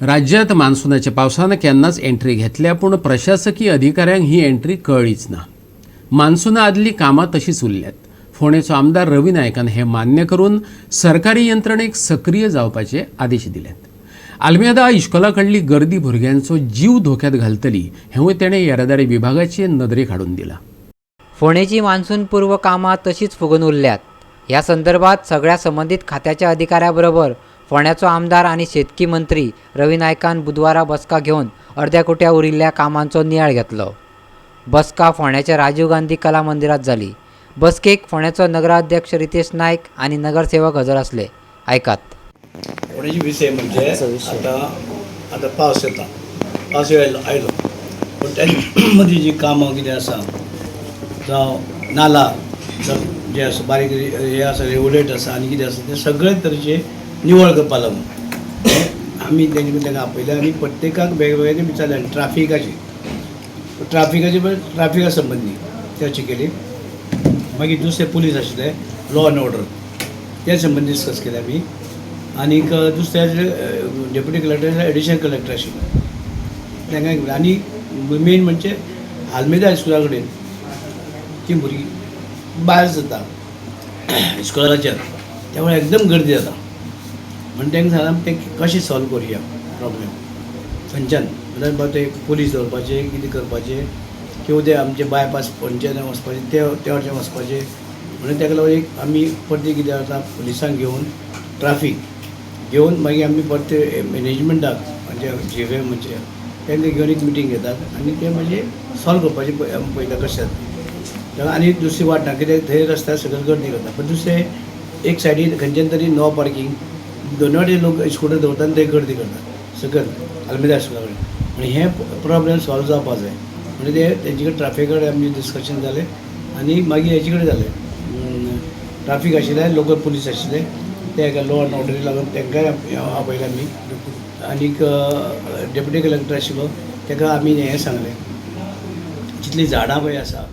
राज्यांत मान्सुनाच्या पावसान केन्नाच एंट्री घेतल्या, पूण प्रशासकीय अधिकाऱ्यांक ही एंट्री कळ्ळीच ना. मान्सुना आदली कामां तशीच उरल्यात. फोंडेचो आमदार रवी नायकान हें मान्य करून सरकारी यंत्रणेक सक्रीय जावपाचे आदेश दिल्यात. आल्मेदा इश्कोला कडली गर्दी भुरग्यांचो जीव धोक्यात घालतली हेंवूय तेणें येरादारी विभागाचे नदरेक हाडून दिलां. फोंडेची मान्सूनपूर्व कामां तशींच फुगून उरल्यात. ह्या संदर्भात सगळ्या संबंदीत खात्याच्या अधिकाऱ्या बरोबर फोंड्याचो आमदार आनी शेतकी मंत्री रवी नायकान बुधवारा बसका घेवन अर्द्याकुट्या उरिल्ल्या कामांचो नियाळ घेतलो. बसका फोंड्याच्या राजीव गांधी कला मंदिरात जाली. बसकेक फोंड्याचो नगराध्यक्ष रितेश नायक आनी नगरसेवक हजर आसले. आयकात. फोंडेचे विशय म्हणजे आतां आतां पावस येता, पावस आयलो आयलो, पूण तेजे मदीं जीं कामां कितें आसा, जावं नाला, जावं जे आसा बारीक हे आसा, रेगुलेट आसा आनी कितें आसा, ते सगळे तरेचे निवळ करपा लागून हें आमी तेंचे तांकां आपयलें आनी प्रत्येकाक वेगवेगळे विचारलें. आनी ट्राफिकाचे ट्राफिकाचे पळय, ट्राफिका संबंदी चर्चा केली. मागीर दुसरे पुलीस आशिल्ले, लॉ एंड ऑर्डर, त्या संबंदी डिस्कस केले आमी. आनीक दुसरे डेप्युटी कलेक्टर, एडिशनल कलेक्टर आशिल्ले, तांकां. आनी मेन म्हणजे आल्मेदा हायस्कुला कडेन ती भुरगीं भायर जाता इस्कोलाच्यान, त्यामुळे एकदम गर्दी जाता. म्हण तांकां सांगलां, तें कशें सॉल्व करुया प्रॉब्लेम खंयच्यान म्हणल्यार बाबा ते पुलीस दवरपाचे, कितें करपाचें, किंवा ते आमचे बायपास पणजेच्यान वचपाचें, ते त्या वटेन वचपाचें. म्हणून ताका लागून एक आमी परती कितें जाता, पुलिसांक घेवन, ट्राफीक घेवन, मागीर आमी परते मॅनेजमेंटाक, म्हणजे जी एम म्हणजे तांकां घेवन एक मिटींग घेतात आनी ते मागीर सॉल्व करपाचें आमी पळयता कशें जाता. आनी दुसरी वाट ना, कित्याक थंय रस्त्यार सकयल गर्दी करता. पण दुसरें एक सायडीन खंयच्यान तरी नो पार्कींग, दोन वाटेन लोक स्कुटर दवरता आनी थंय गर्दी करता सकयल आल्मेदा हायस्कुला कडेन. आनी हें प्रॉब्लेम सॉल्व जावपा जाय. म्हणजे ते तेंचे कडेन, ट्राफिका कडेन आमचें डिस्कशन जालें आनी मागीर हेचे कडेन जालें. ट्राफीक आशिल्ले, लोकल पुलीस आशिल्ले, ते एका लॉ एंड ऑर्डरीक लागून तांकांय आपयले आमी. आनीक डेप्युटी कलेक्टर आशिल्लो, ताका आमी हें सांगलें, जितलीं झाडां पळय आसा.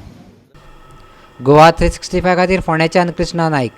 गोवा 365 खातीर फोंड्याच्यान कृष्णा नायक.